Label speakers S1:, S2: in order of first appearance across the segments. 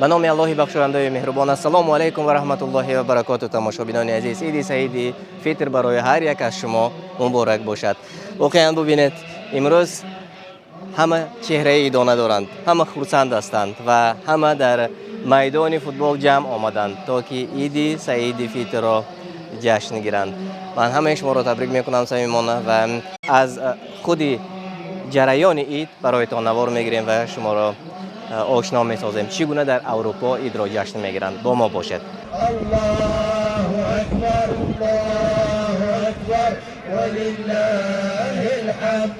S1: Ба номи Аллоҳи бахшояндаи меҳрубон. Ассалому алайкум ва раҳматуллоҳи ва баракоту. Тамошобинони азиз, Иди Саиди Фитр барои ҳар як аз шумо муборак бошад. Воқеан, бубинед, имрӯз ҳама чеҳраи идона доранд, ҳама хурсанд ҳастанд ва ҳама дар майдони футбол ҷамъ омаданд, то ки Иди Саиди Фитрро ҷашн гиранд. Ман ҳамаи шуморо табрик мекунам самимона ва аз худи ҷараёни ид бароятон навор мегирем ва шуморо ошно месозем, чӣ гуна дар Аврупо идро ҷашн мегиранд. Бо мо бошед.
S2: الله أكبر، الله أكبر، ولله الحمد.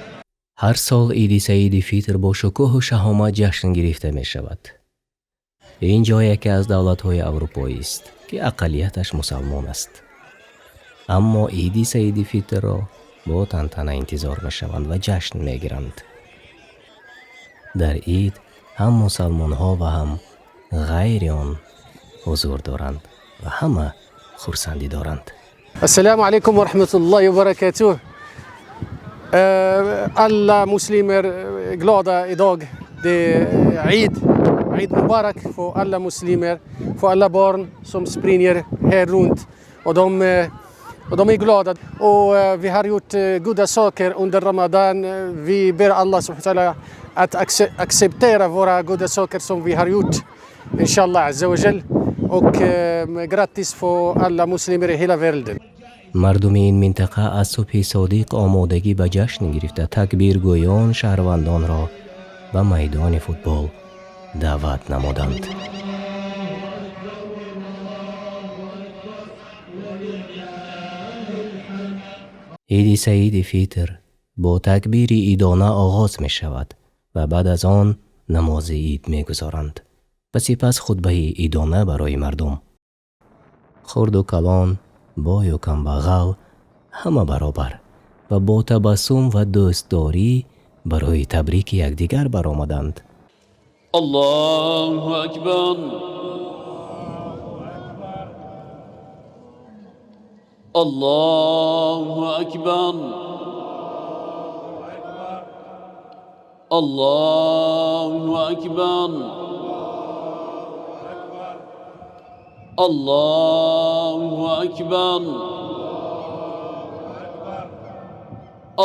S3: Ҳар сол Иди Саиди Фитр бо шукӯҳу шаҳомат ҷашн гирифта мешавад. Ин ҷо яке аз давлатҳои аврупоист, ки ақаллияташ мусалмон аст, аммо Иди Саиди Фитрро бо тантана интизор мешаванд ва ҷашн мегиранд. Дар ид ҳам мусалмонҳо ва ҳам ғайри он ҳузур доранд ва ҳама хурсандӣ доранд.
S4: السلام عليكم ورحمة الله وبركاته. Alla muslimer är glada idag. Det är Eid. Eid Mubarak för alla muslimer, för alla barn som springer här runt. Och de är glada. Och vi har gjort goda saker under Ramadan. Vi ber Allah سبحانه وتعالى att acceptera våra goda saker som vi har gjort. إن شاء الله عز وجل. Och grattis för alla muslimer i hela världen.
S3: Мардуми ин минтақа аз субҳи содиқ омодагӣ ба ҷашн гирифта, такбиргӯён шаҳрвандонро ба майдони футбол даъват намуданд. Иди Саиди Фитр бо такбири идона оғоз мешавад ва баъд аз он намози ид мегузоранд ва сипас хутбаи идона барои мардум. Хурду калон, бою камбағал, ҳама баробар ва бо табассум ва дӯстдорӣ барои табрики якдигар баромаданд.
S5: الله أكبر، الله أكبر، الله أكبر، الله أكبر،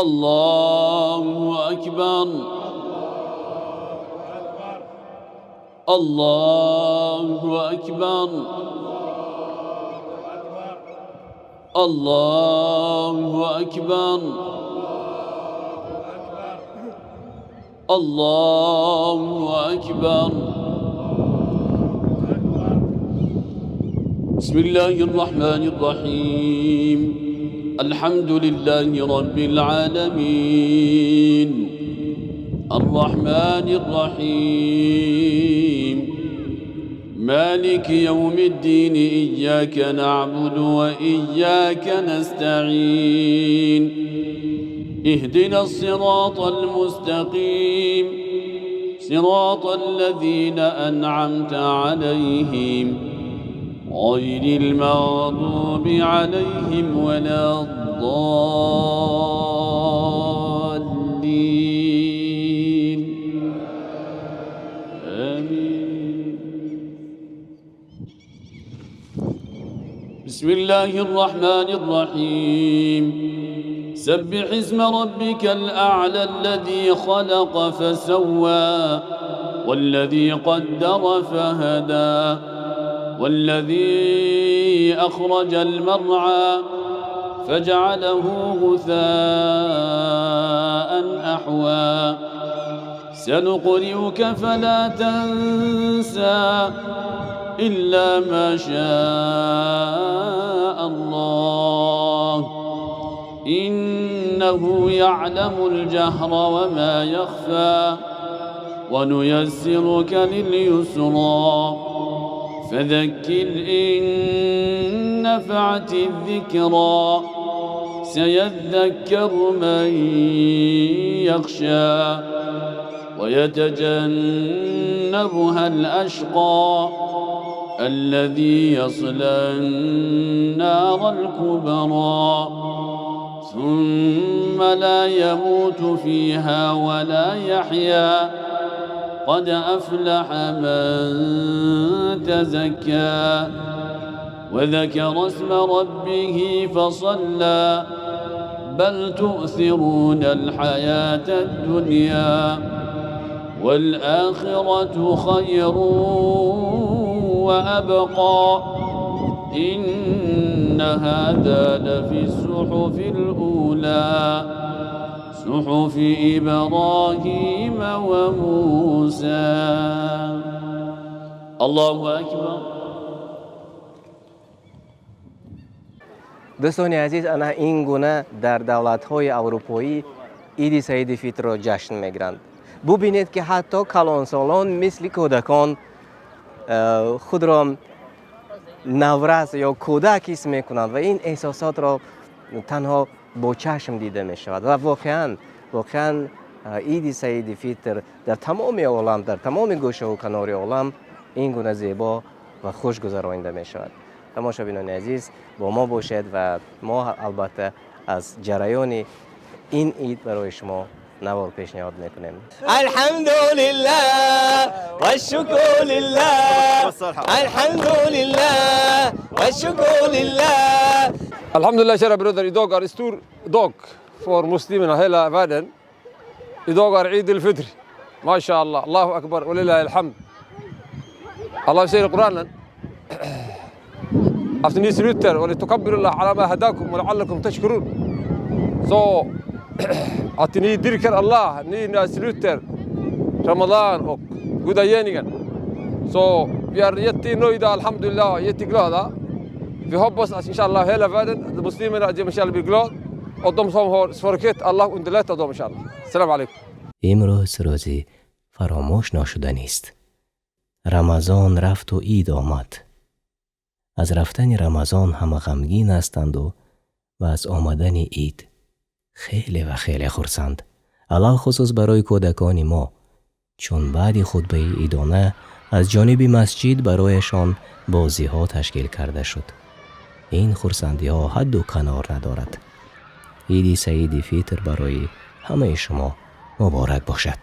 S5: الله أكبر، الله أكبر، الله أكبر، الله أكبر. بسم الله الرحمن الرحيم. الحمد لله رب العالمين. الرحمن الرحيم. مالك يوم الدين. إياك نعبد وإياك نستعين. اهدنا الصراط المستقيم، صراط الذين أنعمت عليهم، غير المغضوب عليهم ولا الضالين. آمين. بسم الله الرحمن الرحيم. سبح اسم ربك الأعلى، الذي خلق فسوى، والذي قدر فهدى، والذي أخرج المرعى فجعله غثاء أحوى. سنقرئك فلا تنسى إلا ما شاء الله، إنه يعلم الجهر وما يخفى، ونيسرك لليسرى، فذكر إن نفعت الذكرى، سيذكر من يخشى ويتجنبها الأشقى الذي يصلى النار الكبرى، ثم لا يموت فيها ولا يحيا. قد أفلح من تزكى وذكر اسم ربه فصلى بل تؤثرون الحياة الدنيا والآخرة خير وأبقى إن هذا لفي الصحف الأولى صحف إبراهيم وموسى. الله أكبر.
S1: Дӯстони азиз, ана ин гуна дар давлатҳои аврупоӣ Иди Саиди Фитрро ҷашн мегиранд. Бубинед, ки ҳатто калонсолон мисли кӯдакон худро наврас ё кӯдак ҳис мекунанд ва ин эҳсосотро танҳо бо чашм дида мешавад. Ва воқеан Иди Саиди Фитр дар тамоми олам, дар тамоми гӯшаву канори олам ин гуна зебо ва хуш гузаронида мешавад. Тамошобинони азиз, бо мо бошед ва мо албатта аз ҷараёни ин ид барои шумо навор пешниҳод мекунем. Алҳамдулиллаҳ вашшукру лиллаҳ, алҳамдулиллаҳ вашшукру лиллаҳ.
S6: Alhamdulillah, kära bröder, idag är en stor dag för muslimerna hela världen. Idag är Eid al-Fitr. MashaAllah, Allahu Akbar, walillahi alhamd. Allah säger i Koranen att ni slutar och litukabbiru Allah ala ma hadakum wa la'allakum tashkurun. Så att ni dyrkar Allah, ni när slutar Ramadan och goda gärningar. Så vi är jättenöjda, alhamdulillah, jätteglada. Vi hoppas att inshallah hela världen, att muslimerna, att inshallah blir glad och de som har svårighet, Allah underlättar dem inshallah. Salam alaikum.
S3: Имрӯз рӯзи фаромӯш нашуданист. Рамазон рафту ид омад. Аз рафтани Рамазон ҳама ғамгин ҳастанду ва аз омадани ид хеле ва хеле хурсанд, алалхусус барои кӯдакони мо, чун баъди хутбаи идона аз ҷониби масҷид барояшон бозиҳо ташкил карда шуд. Ин хурсандиҳо ҳадду канор надорад. Иди Саиди Фитр барои ҳамаи шумо муборак бошад.